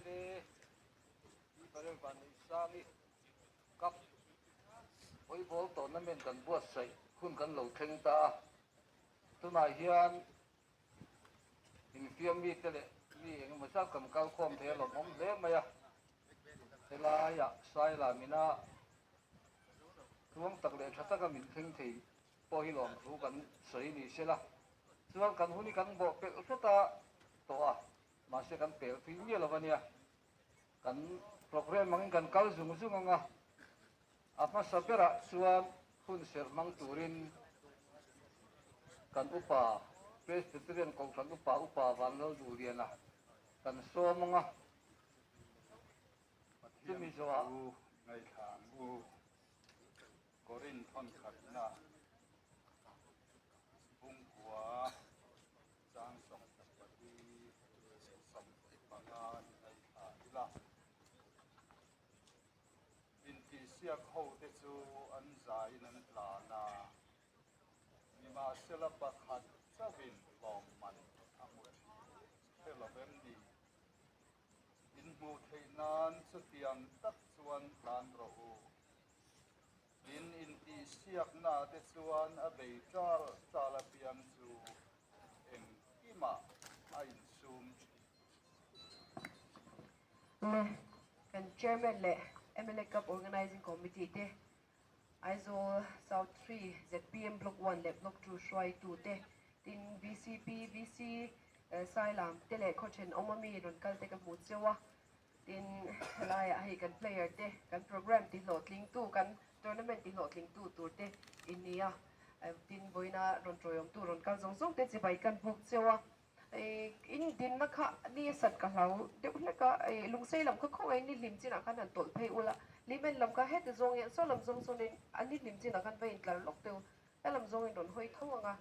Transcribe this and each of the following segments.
MLA Pi Parel Vanneihsangi Cup Volleyball Tournament kan buatsaih hun kan lo thleng ta a, tunah hian infiam mite leh mi engemaw zat kan kal khawm thei a lawmawm hle mai a, helaiah Sailamina tluang tak leh tha taka min thleng thei pawh hi lawmthu kan sawi ni se la, chuan kan hun hi kan bawh pelh hret a tawh a, mahse kan pel thui miah lo a nia, kan programme angin kan kal zung zung ang a, a hmasa berah chuan hun serh hmang turin kan upa Presbyterian Kohhran upa upa Vanlalduhliana kan sawm ang a, chumi zawhah. Pathian thu ngaithla ang u. Korin thawnkhatna bungkua chang 14 leh 15 i ngaithla ila. Intihsiak hote chu an zaiin an tlan a, nimahsela pakhat chauhin hlawmman a hmu thin hre lo em ni? Inhmuh theih nan chutiang tak chuan tlan rawh u. Tin, intihsiakna te chuan a bei ṭal ṭal apiang chu engkimah a insum ṭhin. Le, kan Chairman leh mla Cup Organising Committee te, Aizawl South 3 zpm Block 1 leh Block 2 hruaitute, tin vcp, VC, Sailam te leh khawthenawm ami rawn kal te ka hmu cheu a. Tin, helaiah hei kan player te, kan programme ti hlawhtlingtu, kan tournament ti hlawhtlingtu tur te in ni a. Tin, vawiina rawn tawiawmtu rawn kal zawng zawng te chibai kan buk cheu a. In dinna kha ni a sat ka hlau deuh hlek a, lungsei lam kha khawngaih ni hlim chinah khan han tawlh phei ula, limen lam kha heti zawng hian saw lam zawng sawnin a ni hlim chinah khan va intlar lawk deuh, he lam zawngin rawn hawi tho ang a.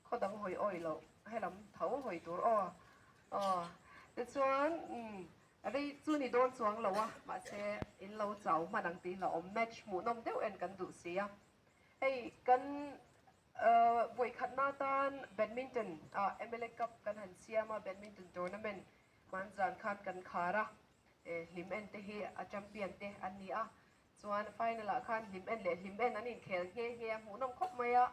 Khaw dang hawi awi loh helam tho hawi tur aw aw tichuan umm rei chu ni dawn chuang lo a mahse in lo chau hman ang tih hlauhawm match hmuhnawm deuh en kan duh si a hei kan uh vawikhatna tan badminton ah mla cup kan han siam a badminton tournament hmanzan khan kan khar a eh hlim en te hi a champion te an ni a Chuan final ah khan hlim en leh hlim en an inkhel nghe nghe a, hmuhnawm khawp mai a,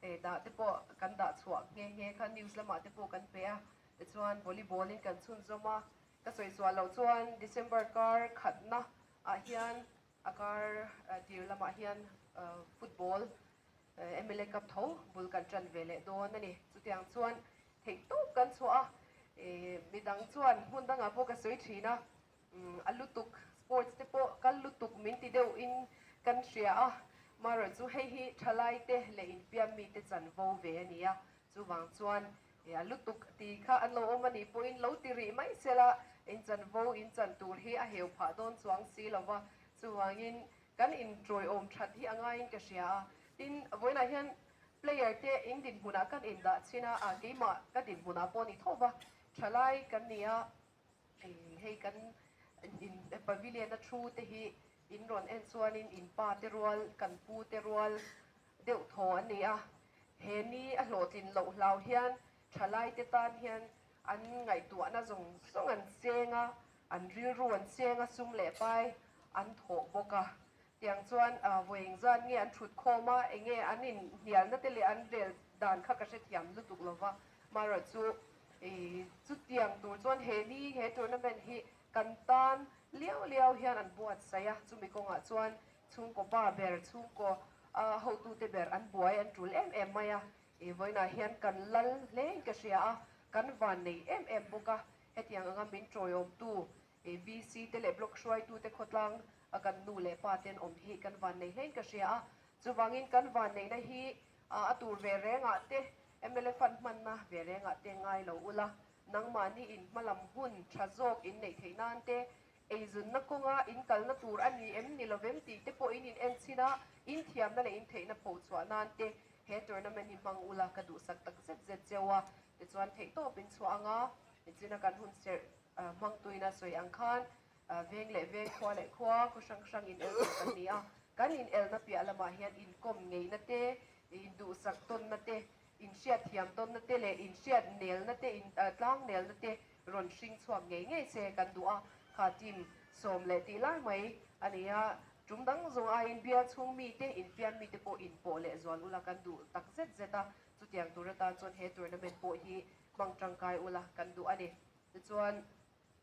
eh dah te pawh kan dah chhuah nghe nghe kha news lamah te pawh kan pe a, tichuan volleyball in kan chhunzawm a, ka sawi sual loh chuan December kar khatna ah hian a kar tir lamah hian football mla cup tho bul kan tan ve leh dawn a ni. Chutiang chuan theih tawp kan chhuah a, eh midang chuan hmun dangah pawh ka sawi thin a, A lutuk, sports te pawh kal lutuk min ti deuh in kan hria a, marawh chu hei hi thalai te leh infiam mi te chanvo ve a ni a, chuvang chuan a lutuk ti kha an lo awm a nih pawhin lo ti rih mai sela in chanvo in chan tur hi a heu phah dawn chuang si lo va, chuvangin kan inṭawiawm that hi a ngaiin ka hria a, tin vawiinah hian player te in dinhmunah kan indah chin a, keimah ka dinhmunah pawh a ni tho va, thalai kan ni a. Hei kan in pavilion a thu te hi in rawn en chuanin in pa te rual kan pu te rual deuh thaw an ni a, he ni a hlawhtlin loh hlau hian thalai te tan hian an ngaihtuahna zawng zawng an cheng a, an rilru an cheng a, sum leh pai an thawh bawk a. Tiang chuan vawi engzat nge an thut khawm a, enge an inhnialna te leh an rel dan kha ka hrethiam lutuk lo va, marawh chu chutiang tur chuan he ni he tournament hi kan tan liau liau hian an buatsaih a, chumi kawngah chuan chhungkaw pa ber, chhungkaw hotute ber an buai an tul em em mai a, vawiinah hian kan lal hlein ka hria a, kan vannei em em bawk a, hetiang anga min tawiawmtu VC te leh Block hruaitute khawtlang a kan nu leh pa ten awm hi kan vannei hlein ka hria a, chuvangin kan vanneihna hi a tur ve rengah te mla fund hmanna ve rengah te ngai lo ula, nangmahni in hmalam hun tha zawk in neih theih nan te, eizunna kawnga in kalna tur a ni em ni lovem tih te pawh in in en chhin a, in thiamna leh in theihna phochhuah nan te he tournament hi hmang ula ka duhsak tak zet zet cheu a, tichuan theihtawp in chhuah anga nichina kan hun serh Hmangtuina sawi ang khan veng leh veng, khua leh khua, khaw hrang hrang in el tur kan ni a. Kan in elna piah lamah hian inkawm ngeina te, induhsak tawnna te, inhriat thiam tawnna te leh inhriat nelna te, tlang nelna te rawn hring chhuak ngei ngei se kan duh a, kha team sawm leh tih lai mai a ni a, tum dang zawng aiin bial chhung mite, infiam mite pawh inpawh leh zual ula kan duh tak zet zet a, chutiang tur atan chuan he tournament pawh hi hmang tangkai ula kan duh a ni. Tichuan,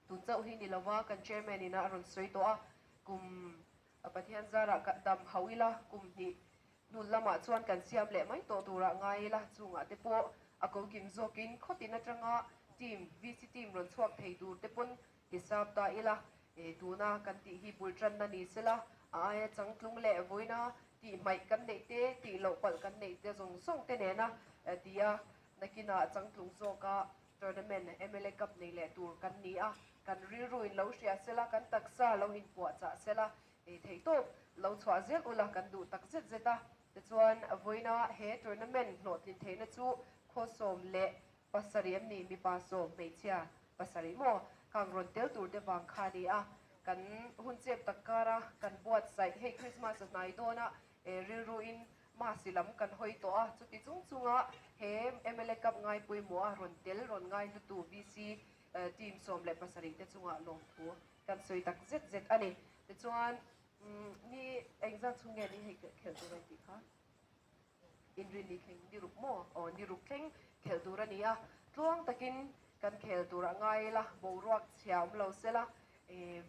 tun chauh hi ni lova kan chairman ina a rawn sawi tawh a, kum Pathian zarah ka dam hauh ila, kum hnih hnul lamah chuan kan siam leh mai tawh turah ngai ila, chungah te pawh a ko kim zawkin khawtin atanga team, VC team rawn chhuak thei tur te pawn hisap ta ila, tuna kan tih hi bul tanna ni sela, a aia changtlung leh vawiina tih hmaih kan neih te, tih loh palh kan neih te zawng zawng te nena ti a, nakinah changtlung zawka Tournament mla Cup nei leh tur kan ni a, kan rilru in lo hria sela, kan taksa lo inpuahchah sela, ei theih tawp lo chhuah zel ula kan duh tak zet zet a. Tichuan, vawiina he tournament hlawhtlin theihna chu khaw 17 em ni, mipa sawm, hmeichhia pasarih maw, khang rawn tel tur te vang kha a ni a. Kan hun chep tak kara kan buatsaih hei Christmas a hnai dawna rilru in Masi lam kan hawi tawh a, chuti chung chunga he mla Cup ngai pawimawh a rawn tel rawn ngai hlutu VC team 17 te chungah lawmthu kan sawi tak zet zet a ni. Tichuan, ni engzat chhung nge ni hei khelh tur a ni tih kha inrinni thleng ni ruk maw? Aw, ni ruk thleng khelh tur a ni a, tluang takin kan khel tur a ngai ila, boruak chhia awm lo sela,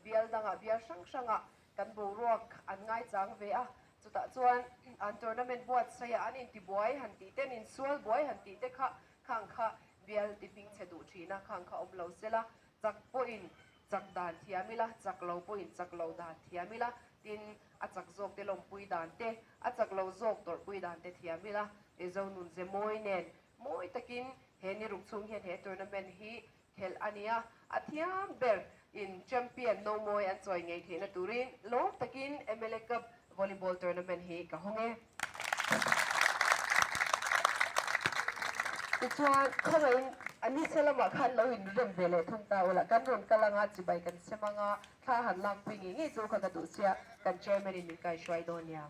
bial dangah bial hrang hrangah kan boruak an ngaichang ve a, chutah chuan an tournament buatsaih ah an intibuai han tih te, an insual buai han tih te kha khang kha bial ti hming chhe duh thin a, khang kha awm lo sela, chak pawhin chak dan thiam ila, chak lo pawhin chak lo dan thiam ila, tin a chak zawk te lawmpui dan te, a chak lo zawk tawrhpui dan te thiam ila, Zonunze mawi nen mawi takin he ni ruk chhung hian he tournament hi Khelh a nia, a thiam ber in champion no mawi an chawi ngei theihna turin lawm takin mla Cup Volleyball Tournament hi ka hawng e. Tichuan, khawngaihin a nise lamah khan lo in rem ve leh thung ta ula, kan rawn kal anga chibai kan sem anga thla han lakpui ngei ngei chu kha ka duh sia, kan chairman in min kaihruai dawn nia.